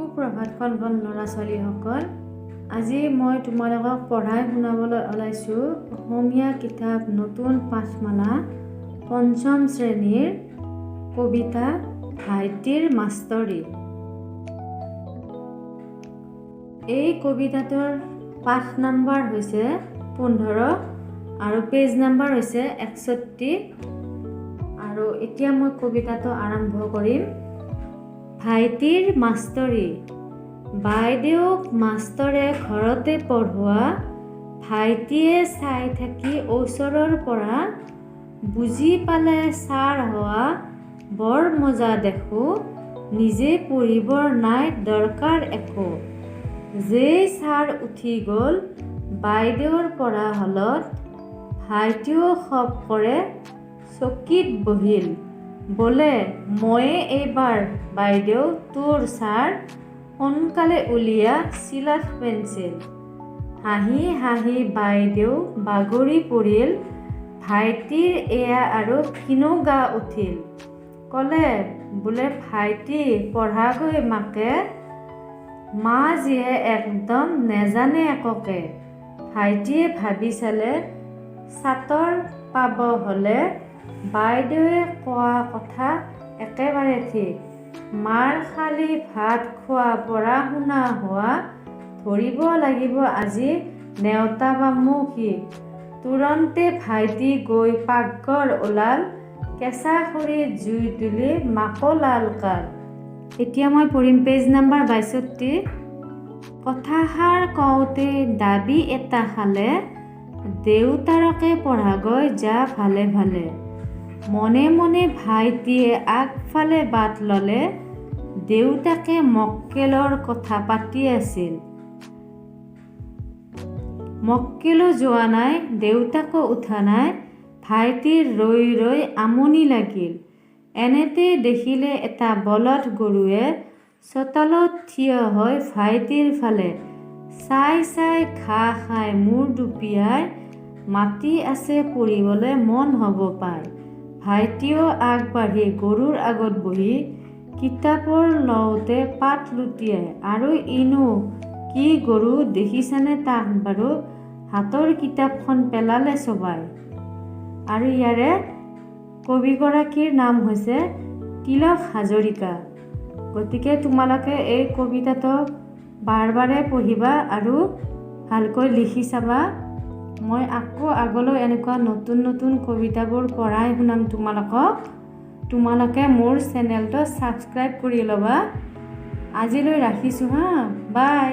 সুপ্ৰভাত কণ কণ ল'ৰা ছোৱালীসকল। আজি মই তোমালোকক পঢ়াই শুনাবলৈ ওলাইছোঁ অসমীয়া কিতাপ নতুন পাঠমালা, পঞ্চম শ্ৰেণীৰ কবিতা ভাইটিৰ মাষ্টৰী। এই কবিতাটোৰ পাঠ নাম্বাৰ হৈছে 15 আৰু পেজ নাম্বাৰ হৈছে 61। আৰু এতিয়া মই কবিতাটো আৰম্ভ কৰিম। ভাইটিৰ মাষ্টৰী। বাইদেউক মাষ্টৰে ঘৰতে পঢ়োৱা, ভাইটিয়ে চাই থাকি ওচৰৰ পৰা। বুজি পালে ছাৰ হোৱা বৰ মজা দেখোঁ, নিজে পঢ়িবৰ নাই দৰকাৰ একো। যেই ছাৰ উঠি গ'ল বাইদেউৰ পঢ়া হলত, ভাইটিও খপ কৰে চকীত বহিল। বোলে, ময়ে এইবাৰ বাইদেউ তোৰ ছাৰ, সোনকালে উলিয়া চিলাত পেঞ্চিল। হাঁহি হাঁহি বাইদেউ বাগৰি পৰিল। ভাইটিৰ এয়া আৰু কিনো গা উঠিল। ক'লে বোলে, ভাইটি পঢ়াগৈ মাকে, মা জীয়ে একদম নেজানে একোকে। ভাইটিয়ে ভাবি চালে, ছাতৰ পাব হ'লে বাইদেৱে কোৱা কথা একেবাৰে ঠিক। মাৰ খালি ভাত খোৱা, পঢ়া শুনা হোৱা, ধৰিব লাগিব আজি নেওতা বামুখী। তুৰন্তে ভাইটি গৈ পাকঘৰ ওলাল, কেঁচা খৰিত জুই তুলি মাকো লাল কাল। এতিয়া মই পঢ়িম পেজ নাম্বাৰ 62। কথাষাৰ কওঁতে দাবি এটা খালে, দেউতাৰকে পঢ়াগৈ যা ভালে ভালে। মনে মনে ভাইটিয়ে আগফালে বাট ল'লে। দেউতাকে মক্কেলৰ কথা পাতি আছিল। মক্কেলো যোৱা নাই, দেউতাকো উঠা নাই। ভাইটিৰ ৰৈ ৰৈ আমনি লাগিল। এনেতে দেখিলে এটা বলধ গৰুৱে চোতালত থিয় হৈ ভাইটিৰ ফালে চাই চাই ঘাঁহ খাই মূৰ দুপিয়াই মাতি আছে, পঢ়িবলৈ মন হ'ব পায়। ভাইটিও আগবাঢ়ি গৰুৰ আগত বহি কিতাপৰ লওঁতে পাত লুটিয়াই। আৰু ইনো কি গৰু দেখিছানে তাক বাৰু, হাতৰ কিতাপখন পেলালে চোবাই। আৰু ইয়াৰে কবিগৰাকীৰ নাম হৈছে তিলক হাজৰিকা। গতিকে তোমালোকে এই কবিতাটো বাৰ বাৰে পঢ়িবা আৰু ভালকৈ লিখি চাবা। মই আকৌ আগলৈ এনেকুৱা নতুন নতুন কবিতাবোৰ পঢ়াই শুনাম তোমালোকক। তোমালোকে মোৰ চেনেলটো ছাবস্ক্ৰাইব কৰি ল'বা। আজিলৈ ৰাখিছোঁ হা, বাই।